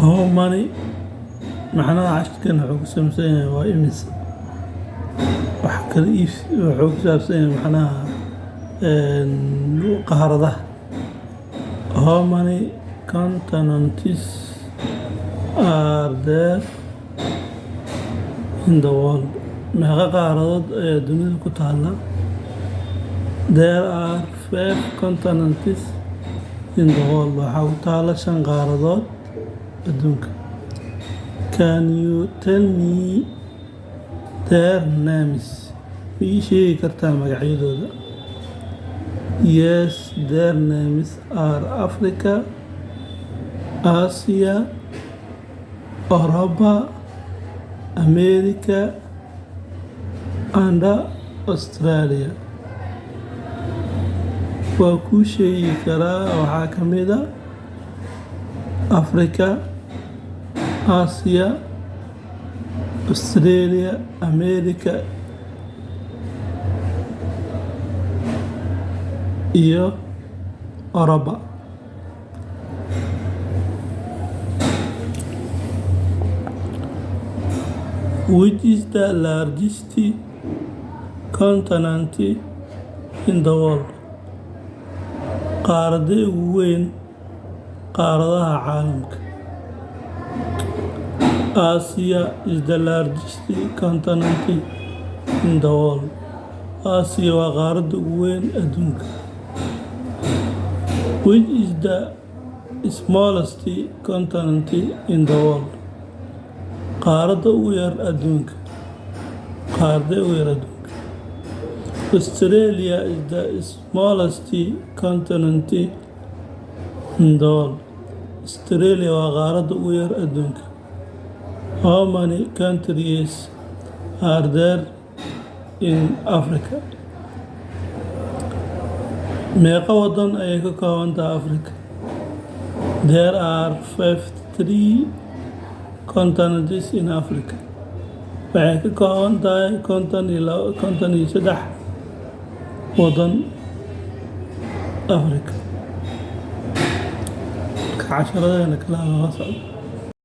How many? Macnaha cashirkan wuxuu ku saabsan yahay waa imisa. Wax kala iibsi wuxuu ku saabsan yahay macnaha qaaradaha. How many continents are there in the world? Meeqa qaaradood ayaa dunida ku taala? There are five continents in the world. Waxaa ku taala shan qaaradood adduunka. Can you tell me their names? Ma ii sheegi kartaa magacyadooda? Yes, their names are Africa, Asia, Europe, America, and Australia. Waa kuu sheegi karaa. Waxaa ka mid ah Africa, Asia, Australia, America iyo Oroba. Which is the largest continent in the world? Qaaradee ugu weyn qaaradaha caalamka? Asia is the largest continent in the world. Aasiya waa qaaradda ugu weyn adduunka. Which is the smallest continent in the world? Qaaradda ugu yar adduunka? Qaaradee ugu yar adduunka? Australia is the smallest continent in the world. Australia waa qaaradda ugu yar adduunka. How many countries are there in Africa? Meeqa waddan ayay ka kooban tahay Afrika? There are 53 continents in Africa. Waxay ka kooban tahay 52, 53 waddan Afrika. Casharadeenna kale lala socdo.